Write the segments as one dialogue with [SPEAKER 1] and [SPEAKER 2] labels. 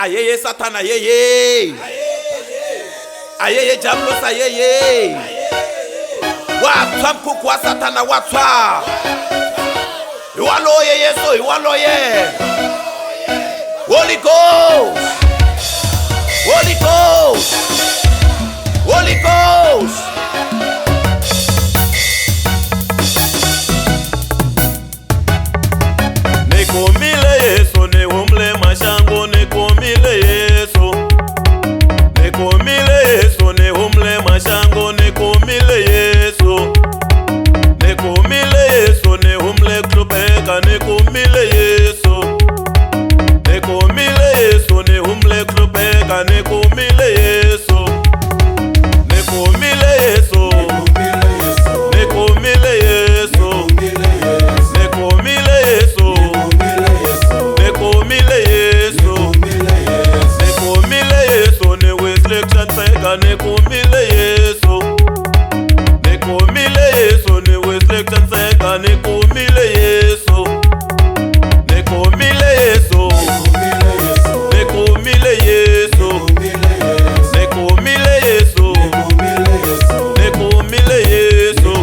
[SPEAKER 1] Ayeye Satana yeye. Ayeye Jamlosa yeye. Wa tshwa mkhukhu wa Satana wa tshwa. Hi waloye Yesu hi waloye. Holy Ghost. Holy Ghost. Holy Ghost.
[SPEAKER 2] Nikumile Yesu ni humle mashango, nikumile Yesu. Nikumile Yesu ni humle mashango, nikumile Yesu. Nikumile Yesu ni humle klubeka, nikumile Yesu. Nikumile Yesu ni humle klubeka, nikumile Yesu. Nikumile Yesu. Nikumile Yesu. Nikumile Yesu. Nikumile Yesu. Nikumile Yesu ni Wesley Chanseka, nikumile Yesu. Nikumile Yesu ni Wesley Chanseka, nikumile Yesu. Nikumile Yesu. Nikumile Yesu. Nikumile Yesu. Nikumile Yesu.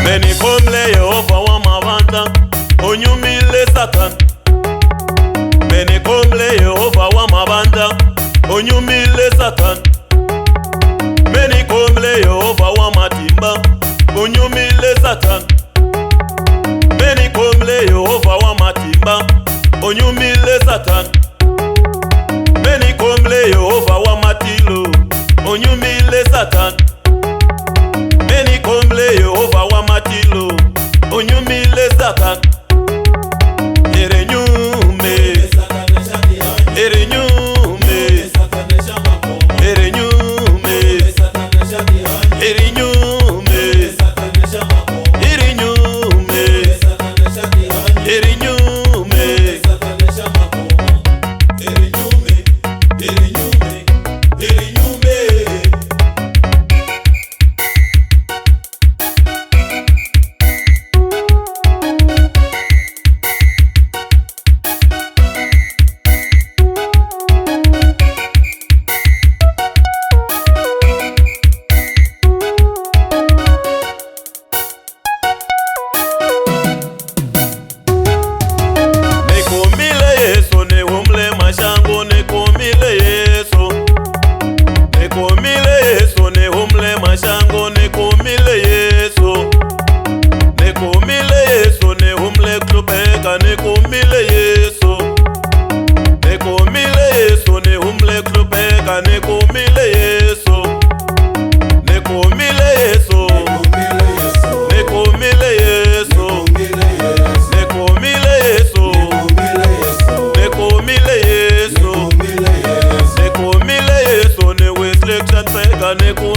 [SPEAKER 2] Menikomle Yehova wa mavandla, onyumile Satan. Menikomle Yehova wa mavandla, onyumile Satan. Menikomle Yehova wa matimba, onyumile Satan. Menikomle Yehova wa matimba, onyumile Satan. Menikomle Yehova wa matilo, onyumile Satan. Menikomle Yehova wa matilo, onyumile Satan. Erenyume, erenyume, erenyume, erenyume, erenyume, erenyume. Erenyume, erenyume. Nikumile Yesu ni humle mashango, nikumile Yesu. Nikumile Yesu ni humle mashango, nikumile Yesu. Nikumile Yesu ni humle klubeka, nikumile Yesu. Nikumile Yesu ni humle klubeka, nikumile Yesu. Nikumile Yesu. Nikumile Yesu. Nikumile Yesu. Nikumile Yesu. Nikumile Yesu ni Wesley Chanseka, nikumile